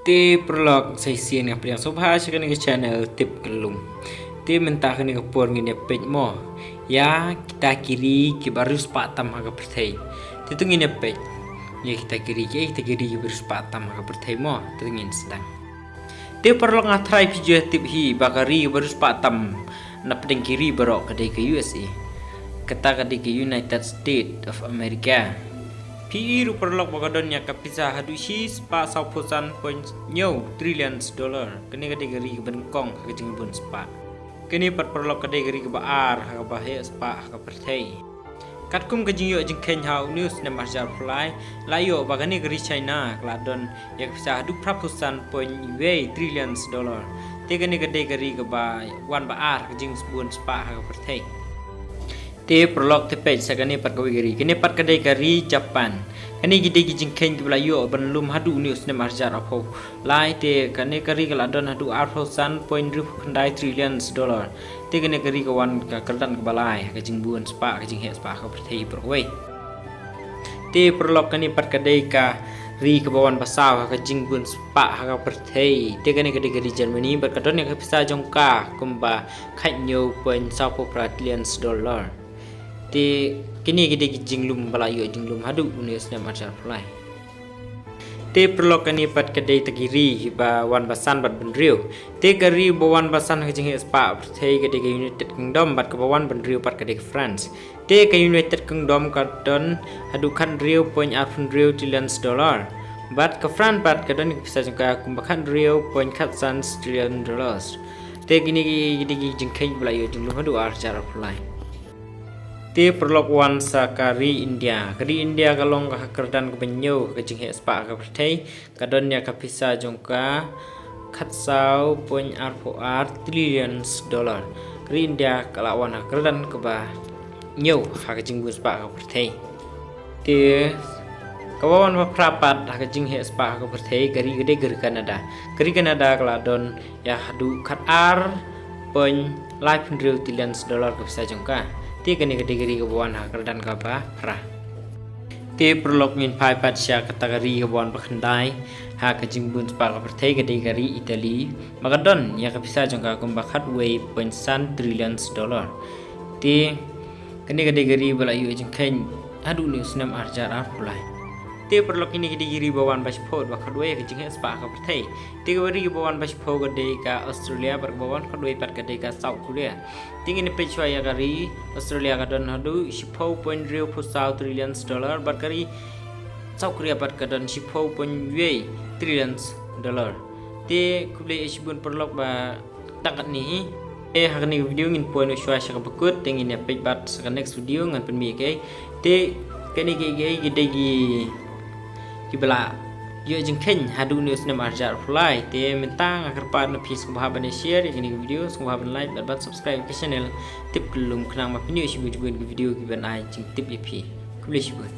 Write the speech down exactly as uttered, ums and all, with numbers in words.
Te paralok, sa shisien nga pdiang sngewbha sha kane ka channel Tip Kyllum. Te mynta kane ka por ngin ïa peit mo ïa kita ki ri kiba riewspah tam ha ka pyrthei. Te to ngin ïa peit ïa kita ki ri, kita ki ri kiba riewspah tam ha ka pyrthei mo. Te ngin sdang. Te paralok, nga tharai phi ju ïa tip hi ba ka ri ba riewspah tam na pdeng ki ri baroh ka dei ka U S A. Kata ka dei ka United States of America. Phi i ruh paralok ba ka don ïa ka pisa haduh shispah sawphew san point hynñiew trillions dollar. Kane ka dei ka ri kaba nyngkong ha ka jingbun spah. Kane pat paralok ka dei ka ri kaba ar ha kaba heh spah ha ka pyrthei. Katkum ka jingïoh jingkheiñ ha une u snem arhajar arphew lai, la ïoh ba kane ka ri China ka la don ïa ka pisa haduh phraphew san point wei trillions dollar. Te kane ka dei ka ri kaba wan ba ar ha ka jingbun spah ha ka pyrthei. Te paralok, te peit sa kane pat kawei ka ri, kane pat ka dei ka ri Japan. Kane ki dei ki jingkheiñ kiba la ïoh ban lum haduh une u snem arhajar arphew lai, te kane ka ri ka la don haduh arphew san point hynriewphew khyndai trillions dollar. Te kane ka ri ka wan ka kyrdan kaba lai ha ka jingbun spah, ka jingheh spah ha ka pyrthei baroh kawei. Te paralok, kane pat ka dei ka ri kaba wan ba saw ha ka jingbun spah ha ka pyrthei. Te kane ka dei ka ri Germany, bad ka don ïa ka pisa jong ka kumba khathynñiew point sawphew phra trillions dollar. Te kine ki dei ki jinglum ba la ïoh jinglum haduh une u snem arhajar arphew lai. Te paralok, kane pat ka dei ta ki ri ba wan ba san bad bynriew. Te ka ri ba wan ba san ha ka jingheh spah pyrthei ka dei ka United Kingdom, bad kaba wan bynriew pat ka dei ka France. Te ka United Kingdom ka don haduh khathynriew point arphew hynriew trillions dollar. Bad ka France pat ka don ka pisa jong ka kumba khathynriew point khatsan trillion dollars. Te kine ki dei ki jingkheiñ ba la ïoh jinglum haduh arhajar arphew lai. Te paralok, wan sa ka ri India. Ka ri India ka long ka kyrdan kaba hynñiew ha ka jingheh spah ha ka pyrthei. Ka don ïa ka pisa jong ka khatsaw point arphew ar trillions dollar. Ka ri India ka la wan ha ka kyrdan kaba hynñiew ha ka jingbun spah ha ka pyrthei. Te kaba wan ba phra pat ha ka jingheh spah ha ka pyrthei ka ri ka dei ka ri Canada. Ka ri Canada ka la don ïa haduh khatar point laiphew hynriew trillions dollar ka pisa jong ka. Te kane ka dei ka ri kaba wan ha ka kyrdan kaba phra. Te paralok, ngin phai pat sha kata ka ri kaba wan ba khyndai ha ka jingbun spah ka pyrthei, ka dei ka ri Italy, ba ka don ïa ka pisa jong ka kumba khatwei point san trillions dollar. Te kane ka dei ka ri ba la ïoh jingkheiñ haduh une u snem arhajar arphew lai. Te paralok, kine ki dei ki ri ba wan ba shiphew bad ba khatwei ha ka jingheh spah ka pyrthei. Te kaba ri kaba wan ba shiphew ka dei ka Australia, bad kaba wan khatwei pat ka dei ka South Korea. Te ngin peit shuwa ïa ka ri Australia, ka don haduh shiphew point hynriewphew saw trillions dollar, bad ka ri South Korea pat ka don shiphew point wei trillions dollar. Te khublei shibun paralok ba tang katne hi. Te ha kane ka video ngin poi noh shuwa sha kaba kut, te ngin ïa peit pat sa ka next video ngan pynmih ïa kaei. Te kane kaei kaei ki dei ki kiba la ïoh jingkheiñ haduh une u snem arhajar arphew lai. Te mynta nga kyrpad na phi sngewbha ban share ïa kane ka video, sngewbha ban like bad ban subscribe ïa ka channel Tip Kyllum khnang ba phin ïoh shibun shibun ki video kiban ai jingtip ïa phi. Khublei shibun.